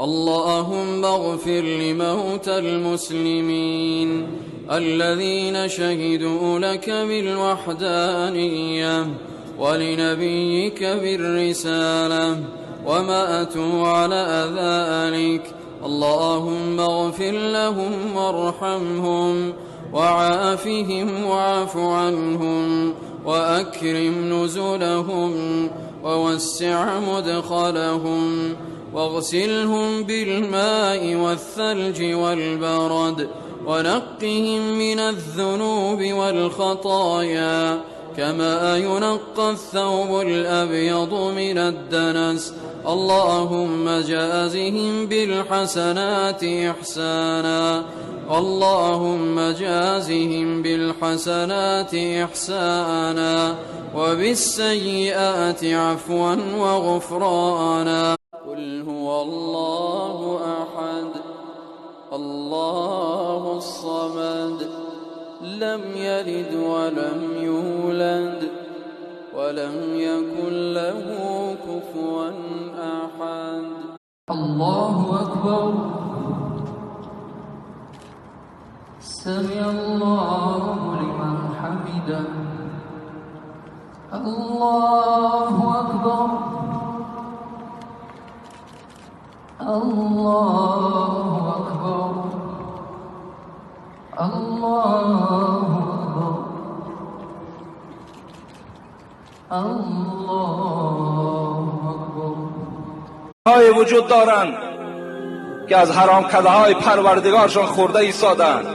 اللهم اغفر لموتى المسلمين الذين شهدوا لك بالوحدانية ولنبيك بالرسالة وماتوا على ذلك. اللهم اغفر لهم وارحمهم وعافهم واعف عنهم وأكرم نزلهم ووسع مدخلهم واغسلهم بالماء والثلج والبرد ونقهم من الذنوب والخطايا كما ينقى الثوب الأبيض من الدنس. اللهم جازهم بالحسنات إحسانا، اللهم جازهم بالحسنات إحسانا وبالسيئات عفوا وغفرانا. قل هو الله أحد، الله الصمد، لم يلد ولم يولد ولم يكن له كفوا أحد. الله أكبر. سمع الله لمن حمده. الله أكبر. الله أكبر. الله أكبر. الله أكبر. های وجود دارند که از حرام کده های پروردگارشان خورده ایستادند،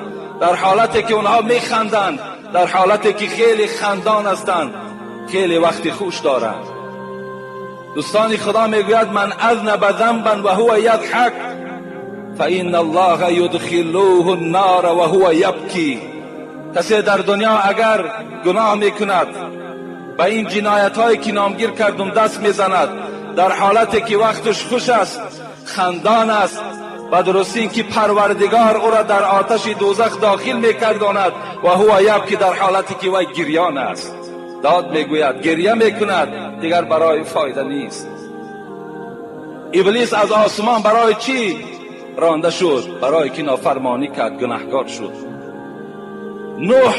در حالتی که اونها میخندند، در حالتی که خیلی خندان هستند، خیلی وقت خوش دارند. دوستانی، خدا میگوید من اذنب ذنبا و هو یضحک فان الله یدخلوه النار و هو یبکی. کسی در دنیا اگر گناه میکند، به این جنایت هایی که نامگیر کردم دست میزند، در حالتی که وقتش خوش است، خندان است، و درستی که پروردگار او را در آتش دوزخ داخل میکرداند و هو یبکی، در حالتی که وی گریان است، داد میگوید، گریه میکند، دیگر برای فایده نیست. ابلیس از آسمان برای چی رانده شد؟ برای که نافرمانی کرد، گناهکار شد. نوح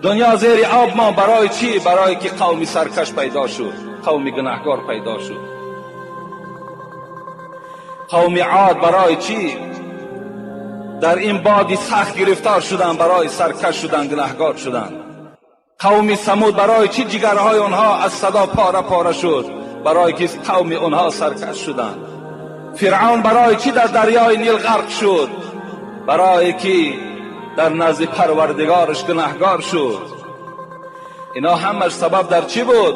دنیا زیر آب ما برای چی؟ برای که قومی سرکش پیدا شد، قومی گناهکار پیدا شد. قوم عاد برای چی در این بادی سخت گرفتار شدن؟ برای سرکش شدن، گناهکار شدن. قوم ثمود برای چی جگرهای آنها از صدا پاره پاره شد؟ برای که قوم آنها سرکش شدند. فرعون برای چی در دریای نیل غرق شد؟ برای که در نزد پروردگارش گناهگار شد. اینا همش سبب در چی بود؟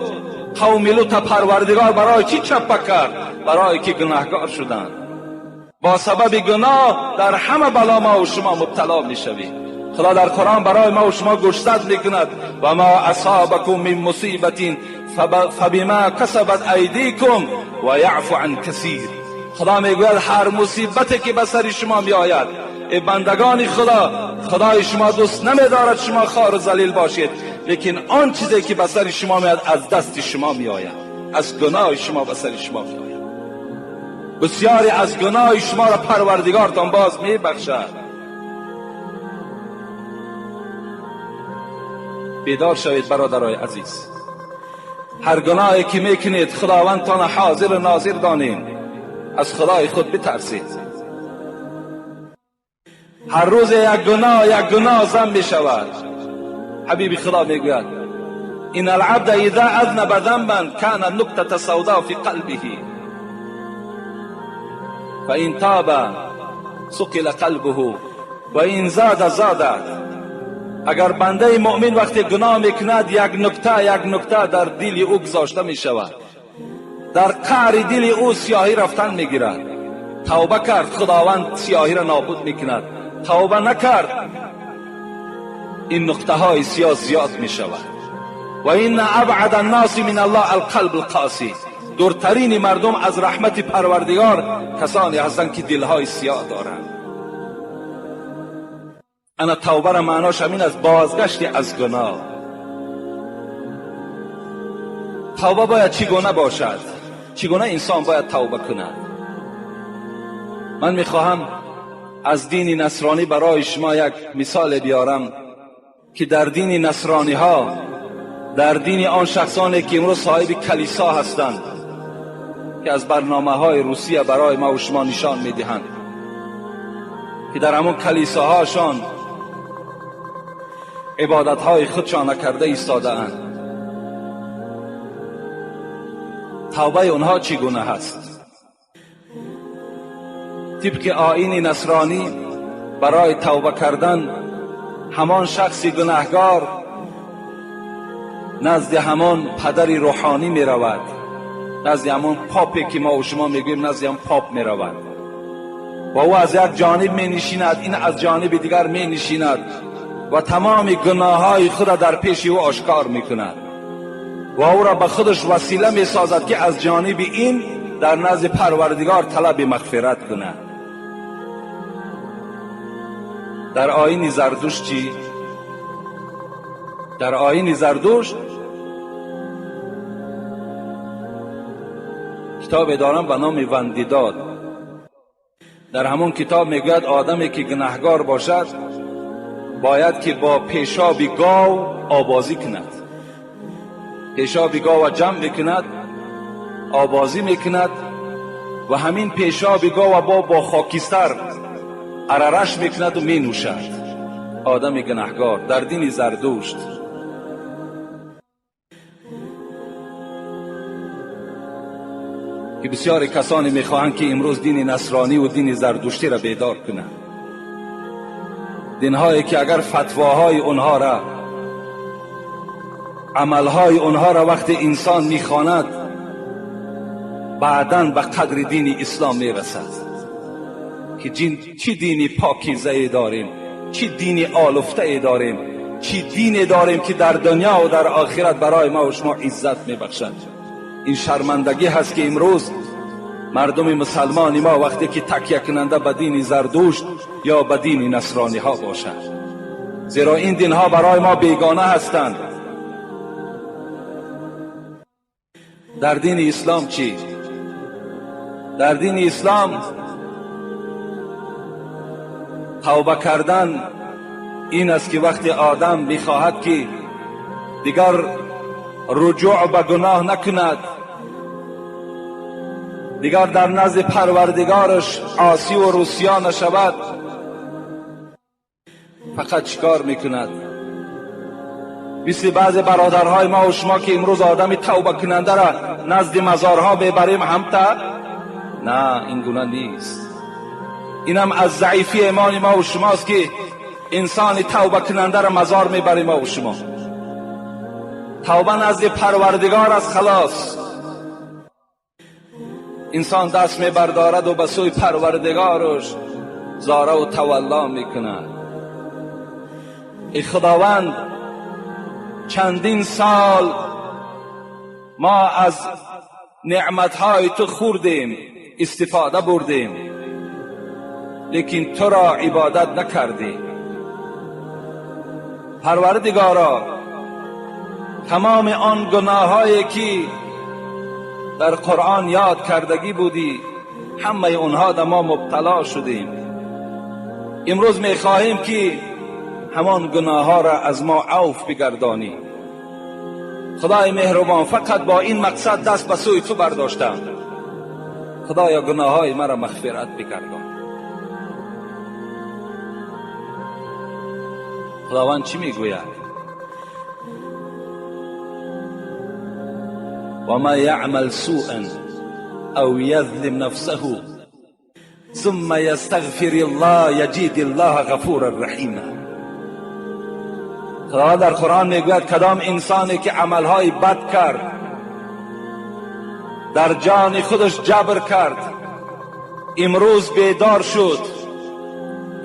قوم لوط پروردگار برای چی چپه کرد؟ برای که گناهگار شدند. با سبب گناه در همه بلا ما و شما مبتلا میشوید. خدا در قرآن برای ما و شما گوشزد میکند: و ما اصابکم من مصیبت فبما کسبت ایدیکم و یعفو عن کثیر. خدا میگوید هر مصیبتی که به سر شما میآید، ای بندگان خدا، خدای شما دوست نمیدارد شما خوار و ذلیل باشید، لیکن آن چیزی که به سر شما میآید از دست شما میآید، از گناه شما به سر شما میآید. بسیاری از گناه شما را پروردگارتان باز میبخشد. بیدار شوید برادرای عزیز. هر گناهی که میکنید خداوندتان حاضر و ناظر دانید، از خدای خود بترسید. هر روز یک گناه یک گناه زم می شود. حبیب خدا میگوید ان العبد اذا اذنب ذنبا کان نکتة سوداء فی قلبه فان تاب ثقل قلبه و ان زاد زادت. اگر بنده مؤمن وقتی گناه میکند، یک نکته یک نکته در دل او گذاشته می شود، در قعر دل او سیاهی رفتن میگیرد. توبه کرد، خداوند سیاهی را نابود میکند. توبه نکرد، این نقطه های سیاه زیاد می شود. و این ابعد الناس من الله القلب القاسی. دورترین مردم از رحمت پروردگار کسانی هستند که دلهای سیاه دارند. انا توبه را معناش همین است، بازگشت از گناه. توبه باید چگونه باشد؟ چگونه انسان باید توبه کند؟ من میخواهم از دین نصرانی برای شما یک مثال بیارم که در دین نصرانی ها، در دین آن شخصانی که امروز صاحب کلیسا هستند که از برنامه های روسیه برای ما و شما نشان میدهند که در همون کلیساهاشان عبادت های خودشان نکرده ایستاده اند، توبه اونها چگونه هست؟ طبق آیین نصرانی برای توبه کردن همان شخص گناهگار نزد همان پدر روحانی می رود، نزد همان پاپی که ما و شما میگوییم، نزد همان پاپ می رود و او از یک جانب می نشیند، این از جانب دیگر می نشیند و تمام گناههای خود را در پیش او آشکار می کند و او را به خودش وسیله می سازد که از جانب این در نزد پروردگار طلب مغفرت کند. در آیین زردشت چی؟ در آیین زردشت کتاب دارم به نام وندیداد. در همون کتاب میگوید آدمی که گناهگار باشد باید که با پیشاب گاو آبازی کند. پیشاب گاو جمع میکند، آبازی میکند و همین پیشاب گاو با خاکستر عررش میکند و مینوشد. آدم گناهگار در دین زردشت. که بسیار کسانی میخواهند که امروز دین نصرانی و دین زردشتی را بیدار کنند، دینهایی که اگر فتواهای اونها را، عملهای اونها را وقتی انسان میخواند بعداً به قدر دین اسلام میرسد که چی دینی پاکیزه داریم، چی دینی آلفته داریم، چی دینی داریم که در دنیا و در آخرت برای ما و شما عزت میبخشد. این شرمندگی هست که امروز مردم مسلمان ما وقتی که تکیه کننده به دین زردشت یا به دین نصرانی ها باشند، زیرا این دین ها برای ما بیگانه هستند. در دین اسلام چی؟ در دین اسلام توبه کردن این است که وقتی آدم میخواهد که دیگر رجوع به گناه نکند، دیگر در نزد پروردگارش عاصی و رسیا نشود، فقط چیکار میکند؟ مثل بعض برادرهای ما و شما که امروز آدم توبه کننده را نزد مزارها ببریم همتا، نه، این گونه نیست. اینم از ضعیفی ایمان ما و شماست که انسان توبه کننده را مزار میبریم ما و شما. توبه نزد پروردگار از خلاص. انسان دست میبردارد و به سوی پروردگارش زاره و تولا میکند. ای خداوند، چندین سال ما از نعمتهای تو خوردیم، استفاده بردیم، لیکن تو را عبادت نکردیم. پروردگارا، تمام آن گناهایی که در قرآن یاد کردگی بودی، همه اونها در ما مبتلا شدیم. امروز میخواهیم که همان گناه ها را از ما عفو بگردانی. خدای مهربان، فقط با این مقصد دست به سوی تو برداشتم. خدایا گناه های مرا مغفرت بگردان. خداوند چی میگوید؟ و ما یعمل سوءا او یظلم نفسه ثم یستغفر الله یجد الله غفورا رحیما. خداوند در قرآن میگوید کدام انسانی که عملهای بد کرد، در جان خودش جبر کرد، امروز بیدار شد،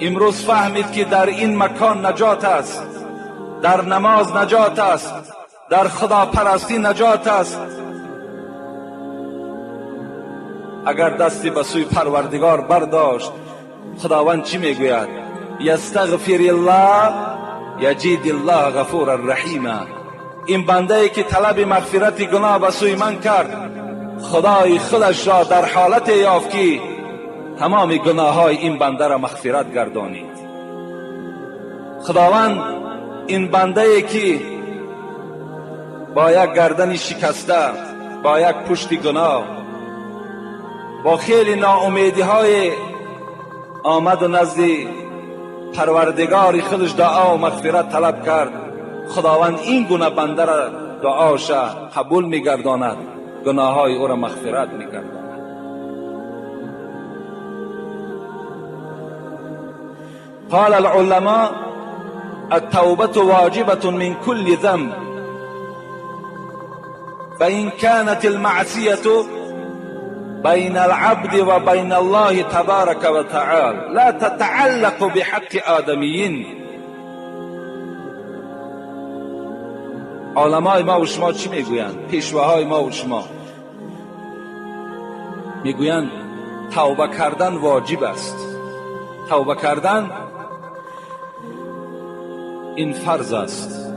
امروز فهمید که در این مکان نجات است، در نماز نجات است، در خداپرستی نجات است، اگر دستی به سوی پروردگار برداشت، خداوند چی میگوید؟ یستغفر الله یجد الله غفورا رحیما. این بنده ای که طلب مغفرت گناه به سوی من کرد، خدای خودش را در حالت یافت که تمام گناه های این بنده را مغفرت گردانید. خداوند این بنده ای که با یک گردن شکسته، با یک پشت گناه، با خیلی ناامیدی های آمد و نزد پروردگار خودش دعا و مغفرت طلب کرد، خداوند این گونه بنده را دعاش قبول میگرداند، گناه های او را مغفرت میگرداند. قال العلماء التوبة واجبة من كل ذنب، فإن كانت المعصية بين العبد وبين الله تبارك وتعالى لا تتعلق بحق آدميين. علمای ما و شما چی میگویند؟ پیشواهای ما و شما میگویند توبه کردن واجب است، توبه کردن این فرض است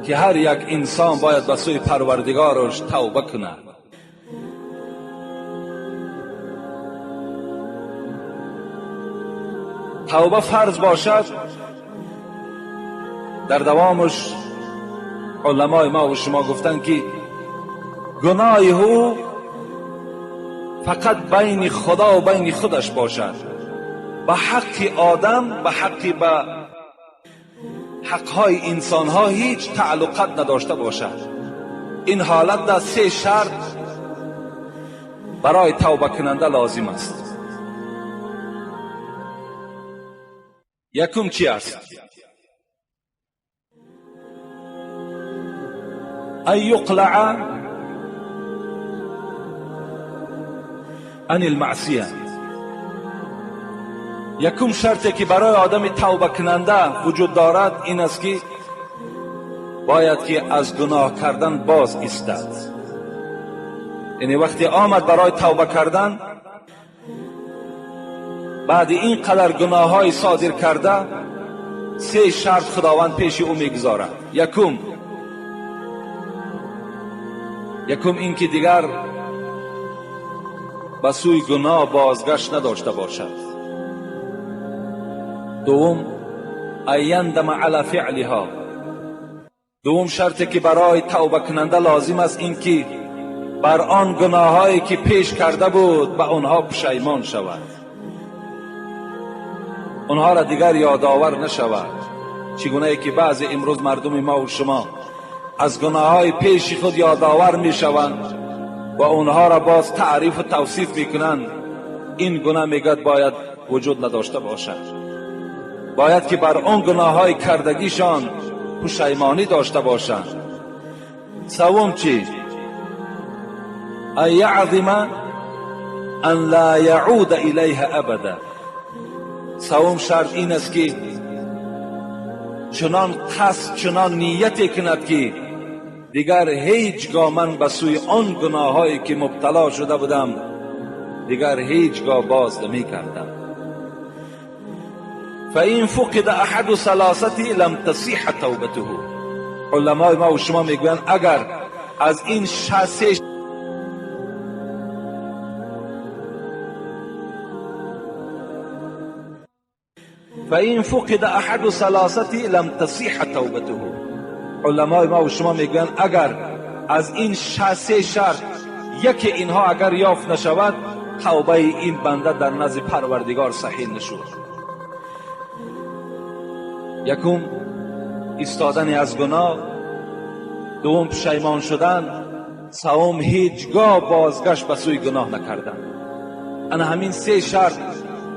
که هر یک انسان باید به سوی پروردگارش توبه کند. توبه فرض باشد، در دوامش علمای ما و شما گفتند که گناه او فقط بین خدا و بین خودش باشد، به حق آدم، به حق به حقهای انسان ها هیچ تعلقات نداشته باشد. این حالت در سه شرط برای توبه کننده لازم است. یکم چی است؟ ان یقلع عن المعصیه. یکم شرطی که برای آدم توبه کننده وجود دارد این است که باید که از گناه کردن باز ایستد. یعنی وقتی آمد برای توبه کردن، بعد این قدر گناه های صادر کرده، سه شرط خداوند پیش او میگذارد. یکم این که دیگر به سوی گناه بازگشت نداشته باشد. دوم ایندم علی فعلها. دوم شرطی که برای توبه کننده لازم است این که بر آن گناهایی که پیش کرده بود به آنها پشیمان شود، آنها را دیگر یادآور نشود. چگونه ای که بعضی امروز مردم ما و شما از گناههای پیش خود یادآور می شوند و آنها را باز تعریف و توصیف می کنند، این گناه میگد باید وجود نداشته باشد. باید که بر آن گناههای کردگیشان پشیمانی داشته باشند. سوم چی؟ ان یعظم ان لا یعود الیها ابدا. سوم شرط این است که چنان قصد، چنان نیتی کند که دیگر هیچگاه من به سوی آن گناههایی که مبتلا شده بودم دیگر هیچگاه باز نمی کردم. فإن فقد احد ثلاثة لم تصح توبته. علمای ما و شما میگویند اگر از این سه فإن فقد احد ثلاثة لم تصح توبته. علمای ما و شما میگویند اگر از این سه شرط یکی اینها اگر یافت نشود، توبه این بنده در نزد پروردگار صحیح نشد. یکم ایستادن از گناه، دوم پشیمان شدن، سوم هیچگاه بازگشت به سوی گناه نکردن. انا همین سه شرط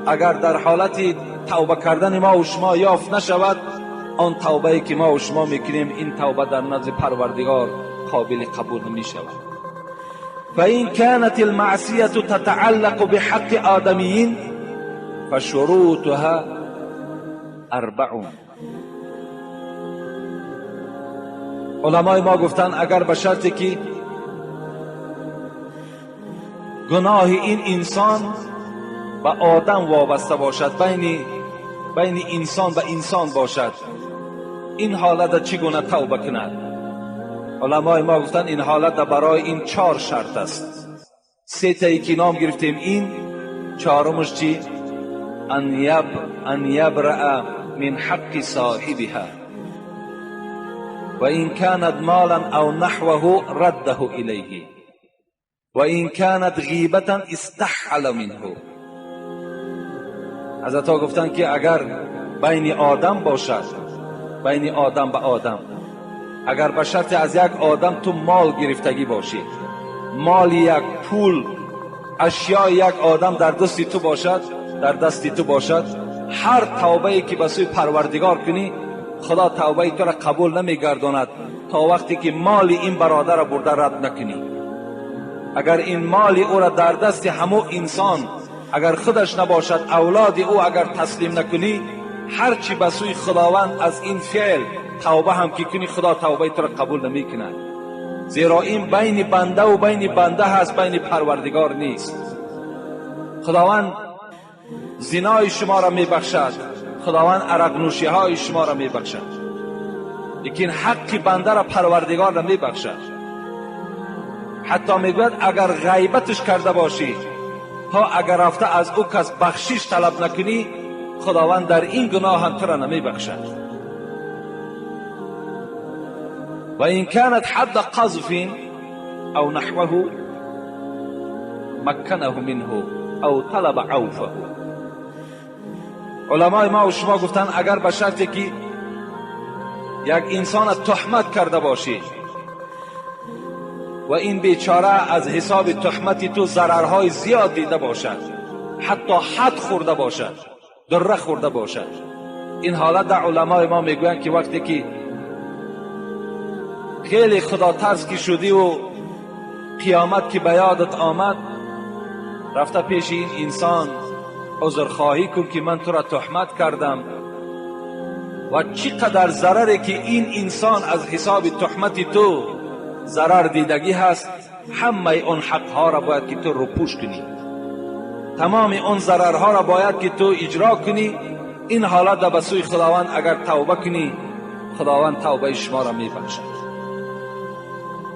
اگر در حالت توبه کردن ما و شما یافت نشود، آن توبه که ما و شما میکنیم این توبه در نزد پروردگار قابل قبول نمیشود. فإن كانت المعصية تتعلق بحق آدميين فشروطها اربع. علمای ما گفتن اگر به شرطی که گناه این انسان به آدم وابسته باشد، بین انسان به انسان باشد، این حالت چگونه توبه کند؟ علمای ما گفتن این حالت برای این 4 شرط است. 3 تایی که نام گرفتیم این Чаҳорумаш чӣ? Ан ябраъа мин ҳаққи соҳибиҳа ва ин канат молан ав наҳваҳу раддаҳу илайҳи ва ин канат ғибатан истаҳала минҳу. Ҳазратҳо гуфтанд ки агар байни одам бошад, байни одам ба одам, агар ба шарти аз як одам ту мол гирифтагӣ бошӣ, моли як, пул, ашёи як одам дар дасти ту бошад, дар дасти ту бошад, ҳар тавбае ки ба сӯи Парвардигор кунӣ, Худо тавбаи туро қабул намегардонад то вақте ки моли ин бародарро бурда рад накунӣ. Агар ин моли ӯро дар дасти ҳамун инсон, агар худаш набошад, авлоди ӯ агар таслим накунӣ, ҳарчи ба сӯи Худованд аз ин феъл тавба ҳам ки кунӣ, Худо тавбаи туро қабул намекунад. Зеро ин байни бандаву байни банда ҳаст, байни Парвардигор нест. Худованд зинои шуморо мебахшад, Худованд арақнӯшиҳои шуморо мебахшад, лекин ҳаққи бандаро Парвардигор намебахшад. Ҳатто мегӯяд агар ғайбаташ карда бошӣ, то агар рафта аз ӯ кас бахшиш талаб накунӣ, Худованд дар ин гуноҳ ҳам туро намебахшад. Ва ин канат ҳадда қазфин ав наҳваҳу макканаҳу минҳу ав талаба авфаҳу. Уламои ма шумо гуфтанд агар ба шарте ки як инсона туҳмат карда бошӣ ва ин бечора аз ҳисоби туҳмати ту зарарҳои зиёд дида бошад, ҳатто ҳад хӯрда бошад, дурра хӯрда бошад, ин ҳолат дар уламои мо мегӯянд ки вақте ки хеле худотарс ки шудиву қиёмат ки ба ёдат омад, рафта пеши ин инсон узрхоҳӣ кун ки ман туро туҳмат кардам ва чӣ қадар зараре ки ин инсон аз ҳисоби туҳмати ту зарар дидагӣ ҳаст, ҳамаи он ҳақҳоро бояд ки ту рӯпӯш кунӣ, тамоми он зарарҳоро бояд ки ту иҷро кунӣ. Ин ҳолат ба сӯи Худованд агар тавба кунӣ, Худованд тавбаи шуморо мебахшад.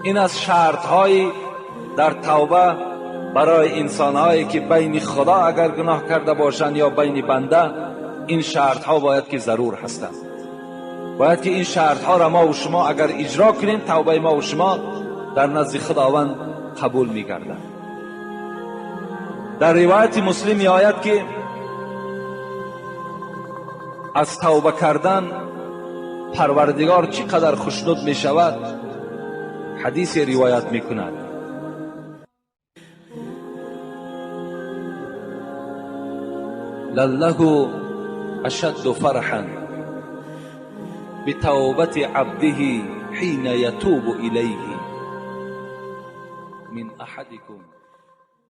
Ин аз шартҳои дар тавба барои инсонҳое ки байни Худо агар гуноҳ карда бошанд ё байни банда, ин шартҳо бояд ки зарур ҳастанд. Бояд ки ин шартҳоро мо ва шумо агар иҷро кунем, тавбаи мо ва шумо дар назди Худованд қабул мегардад. Дар ривояти Муслим меояд ки аз тавба кардан Парвардигор чӣ қадар хушнуд мешавад, ҳадисе ривоят мекунад. لله أشد فرحا بتوبة عبده حين يتوب إليه من أحدكم.